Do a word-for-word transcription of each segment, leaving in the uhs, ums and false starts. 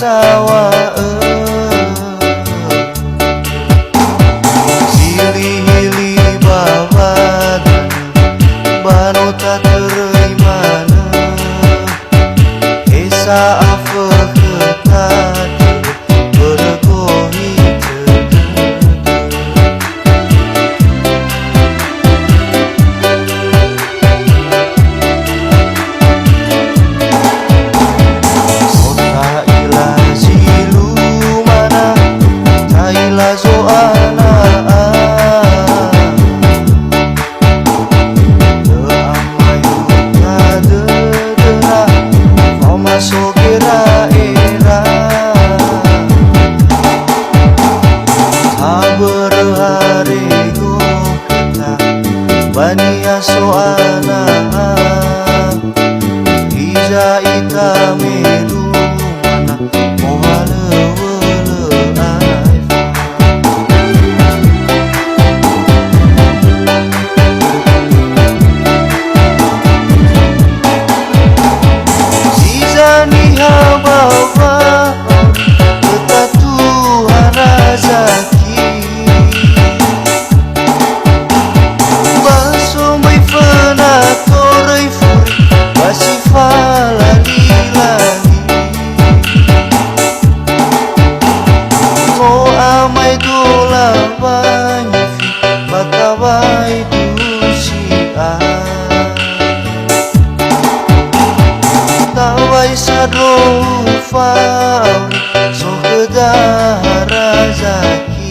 Awa'ö, hili-hili ba wadanö, ba no tatöröi manö. Esa afökhö tatörö, börö gohi tödödö. So ta'ila zi lumana, ta'ila Zo'ana'a. Lö amae'uta dödöra, faoma so gera'era. Tabörö harego khöta, ba niha Zo'ana'a. Hiza ita me lumana, mohalöŵölö aefa. Hiza niha ba wa'auri, lö tatuha razaki. Ba so möi föna toröi furi, ba si falali-lali. No amaedola wangifi, ba tawai dusia. Tawai sandro fa'auri, so khöda razaki.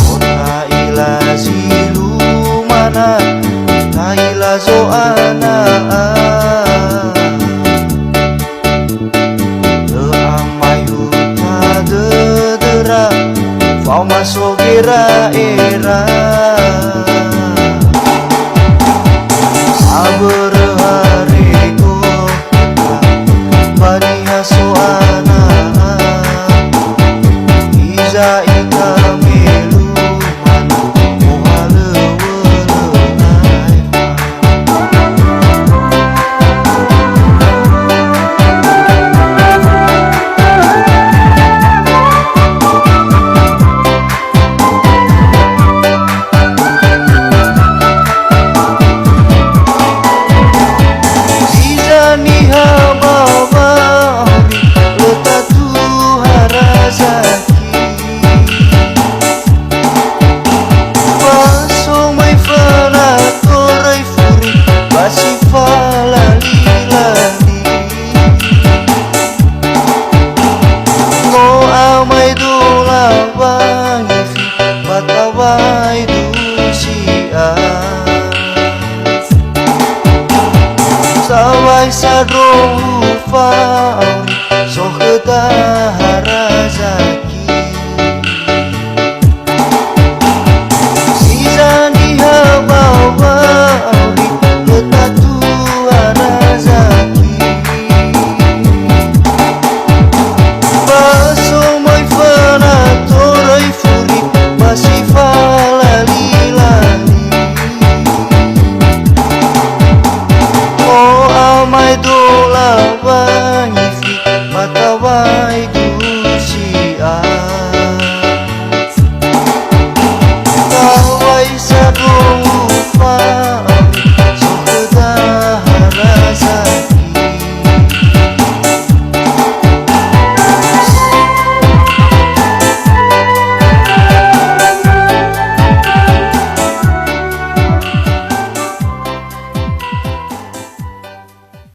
So ta'ila zi lumana, ta'ila Zo'ana'a. Lö amae'uta dödöra, faoma so gera'era. Tabörö harego khöta, ba niha Zo'ana'a. Hiza ita me lumana, mohalöŵölö aefa. Hiza niha ba wa'auri, lö tatuha razaki. Ba so möi föna toröi furi, ba si falali-lali. No amaedola wangifi, ba tawai dusia. Tawai sandro fa'auri, so khöda hara